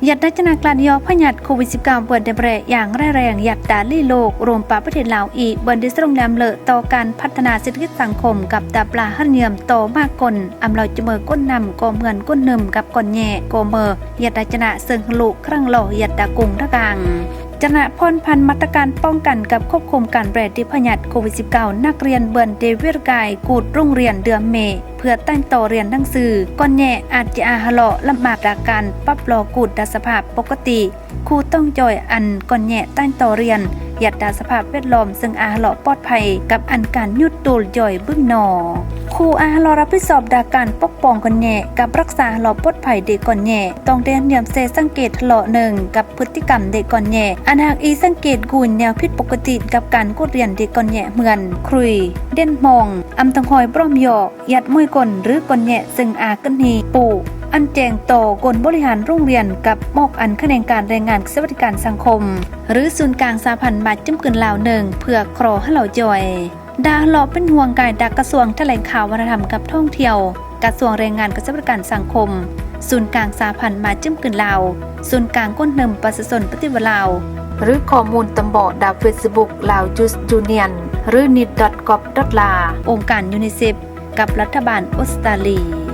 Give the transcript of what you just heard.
ຍັດໄດ້ຊະນະການຫຍໍ້ພະຍາດໂຄວິດ-19 ເບີນໄດ້ແບຣຢ່າງຮ້າຍແຮງ ຍັດຕາລີໂລກ ລວມປະປະເທດລາວອີກ ເບີນໄດ້ສົ່ງແນມເລີກຕໍ່ການພັດທະນາເສດຖະກິດສັງຄົມ ກັບຕາປລາຮັນຍຽມຕໍ່ມາກກົນ ອຳເລົ່າຈະເມີກ້ນນຳ ກໍເໝືອນກົ້ນໜຶ່ມກັບກ່ອນແຍະ ກໍເມີ ຍັດໄດ້ຊະນະເຊິ່ງຮະລຸ ຄຣາງຫຼໍ່ ຍັດຕາກຸງທະກາງ ຈະນະພອນພັນມາດຕະການປ້ອງກັນກັບຄວບຄຸມການແບຣຕິພະຍາດໂຄວິດ-19 ນັກຮຽນເບີນໄດ້ເວລກາຍກູດໂຮງຮຽນເດືອນເມ ເພື່ອແຕ່ງຕໍ່ຮຽນໜັງສື ກ່ອນແຍະອາດຈະອາຮະເລາະລຳບາກດາການປັບລໍກູດດາສະພາບປົກກະຕິ ຄູຕ້ອງຢອຍອັນກ່ອນແຍະແຕ່ງຕໍ່ຮຽນ ຍັດດາສະພາບແວດລ້ອມເຊິ່ງອາຮະເລາະປອດໄພ ກັບອັນການຢຸດຕູລຢອຍບຶ້ງໜໍ່ ຄູອາຮະເລາະຮັບຜິດຊອບດາການປົກປ້ອງກ່ອນແຍະ ກັບຮັກສາຮະເລາະປອດໄພເດັກກ່ອນແຍະ ຕ້ອງໄດ້ຮຽນເສສັງເກດຮະເລາະໜຶ່ງ ກັບພຶດຕິກຳເດັກກ່ອນແຍະ ອັນຫາກອີສັງເກດກູນແນວຜິດປົກກະຕິກັບການກວດຮຽນເດັກກ່ອນແຍະເໝືອນ ຂຸຍ ເດັ່ນມອງ ອຳຕົງຮອຍບຣອມຢອກ ຍັດມອຍກົນ ຫຼື ກ່ອນແຍະເຊິ່ງອາກຶນຮີ ປູ ອັນແຈ້ງຕໍ່ກົນບໍລິຫານໂຮງຮຽນ ກັບມອບອັນຂະແໜງການແຮງງານສະຫວັດດີການສັງຄົມ ຫຼື ສູນກາງສະຫະພັນມາຈຶ້ມກືນລາວໜຶ່ງ ເພື່ອຄຣໍຮະເລາະຢອຍ ດາຮະເລາະເປັນຫ່ວງກາຍດາກກະຊວງຖະແຫຼງຂ່າວ ວັດທະນະທຳ ກັບທ່ອງທ່ຽວ ກະຊວງແຮງງານ ກັບສະຫວັດດີການສັງຄົມ ສູນກາງສະຫະພັນມາຈຶ້ມກືນລາວ ສູນກາງກົ້ນໜຶ່ມປະຊາຊົນປະຕິວັດລາວ ຫຼື ຂໍ້ມູນຕາມບໍດາເຟສບຸກ Lao Youth Union ຫຼື nit.gov.la ອົງການຢູນິເຊັບ ກັບລັດຖະບານອົດສະຕາລີ.